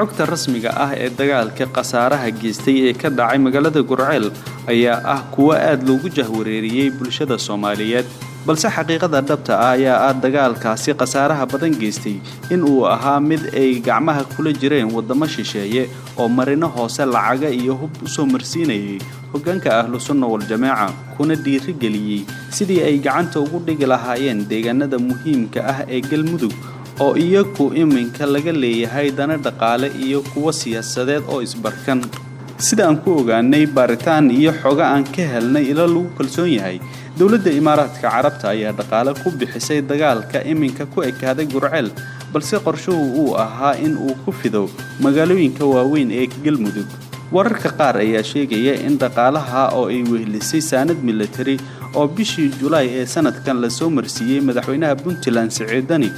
Xogta rasmiga ah ee dagaalka khasaaraha geystay ee ka dhacay magaalada Guriceel ayaa ah kuwo aad loogu jahwareeriyey bulshada Soomaaliyeed, balse xaqiiqada dhabta ah ayaa ah dagaalkaasi khasaaraha badan geystay in uu ahaa mid ay gacmaha kula jireen wadamo shisheeye oo marino hoose lacaga iyo hub u soo marsiinayay hoggaanka Ahlu Sunna wal-Jamaaca, kuna dhiirigeliyey sidii ay gacanta ugu dhigi lahaayeen deegaanada muhiimka ah ee Galmudug oo iyagu iminka laga leeyahay dana dhaqaale iyo kuwo siyaasadeed oo isbarkan. Sida aan ku ogaanay baaritaan iyo xogo aan ka helnay ilo lagu kalsoon yahay, dowladda Imaaraadka Carabta ayaa dhaqaale ku bixisay dagaalka iminka ku ekaaday Guriceel, balse qorshuhu uu ahaa in uu ku fido magaalooyinka waaweyn ee Galmudug. Wararka qaar ayaa sheegaya in dhaqaalaha oo ay wehlisay saanad militari oo bishii Julaay ee sanadkan lasoo marsiiyey madaxweynaha Puntland Siciid Dani,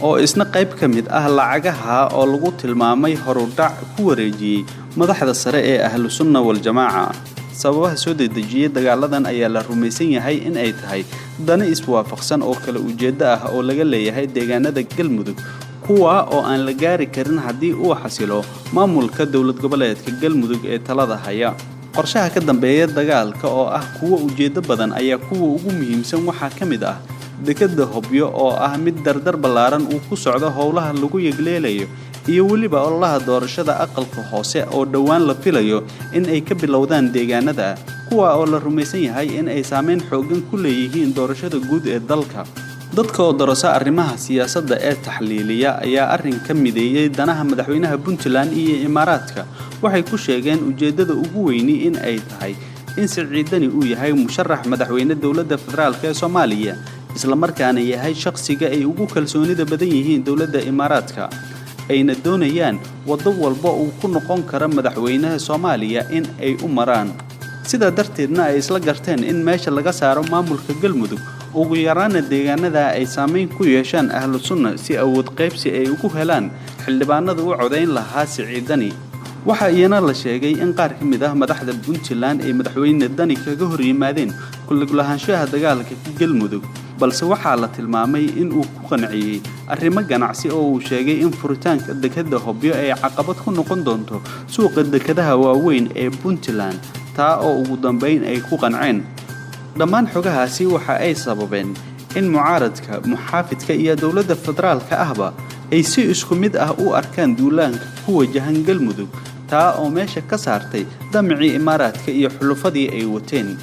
oo isna qayb ka mid ah lacagaha oo lagu tilmaamay horudhac ku wareejiyey madaxda sare ee Ahlu Sunna wal-Jamaaca. Sababaha soo dedejiyey dagaaladan ayaa la rumaysan yahay in ay tahay dani iswaafaqsan oo kala ujeeddo ah oo laga leeyahay deegaanada Galmudug, kuwa oo aan la gaari karin haddii uu xasilo maamulka dowlad goboleedka Galmudug ee talada haya. Qorshaha ka dambeeya dagaalka oo ah kuwo ujeeddo badan ayaa kuwa ugu muhiimsan waxaa ka mid ah dekadda Hobyo oo ah mid dardar ballaaran uu ku socdo howlaha lagu yegleelayo, iyo weliba ololaha doorashada aqalka hoose oo dhowaan la filayo in ay ka bilowdaan deegaanada, kuwa oo la rumaysan yahay in ay saameyn xooggan ku leeyihiin doorashada guud ee dalka. Dadka oo darasa arrimaha siyaasadda ee taxliiliya ayaa arrin ka mideeyey danaha madaxweynaha Puntland iyo Imaaraadka. Waxay ku sheegeen ujeeddada ugu weyni in ay tahay in Siciid Dani uu yahay musharax madaxweyne dowladda federaalk ee Soomaaliya, islamarkaana yahay shaqsiga ay ugu kalsoonida badan yihiin dowladda Imaaraadka, ayna doonayaan waddo walba uu ku noqon karo madaxweynaha Soomaaliya in ay u maraan. Sidaa darteedna ay isla garteen in meesha laga saaro maamulka Galmudug, ugu yaraana deegaanada ay saameyn ku yeeshaan Ahlu Sunna si awood qaybsi ay ugu helaan xildhibaanada u codayn lahaa Siciid Dani. Waxaa iyana la sheegay in qaar ka mid ah madaxda Puntland ay madaxweyne Dani kaga hor yimaadeen ku lug lahaanshaha dagaalka Galmudug, balse waxaa la tilmaamay in uu ku qanciyey arrimo ganacsi oo uu sheegay in furitaanka dekadda Hobyo ay caqabad ku noqon doonto suuqa dekadaha waaweyn ee Puntland, taa oo ugu dambeyn ay ku qanceen. Dhammaan xogahaasi waxa ay sababeen in mucaaradka, muxaafidka iyo dowladda federaalka ahba ay si isku mid ah u arkaan duulaanka ku wajahan Galmudug, taa oo meesha ka saartay damicii Imaaraadka iyo xulufadii ay wateen.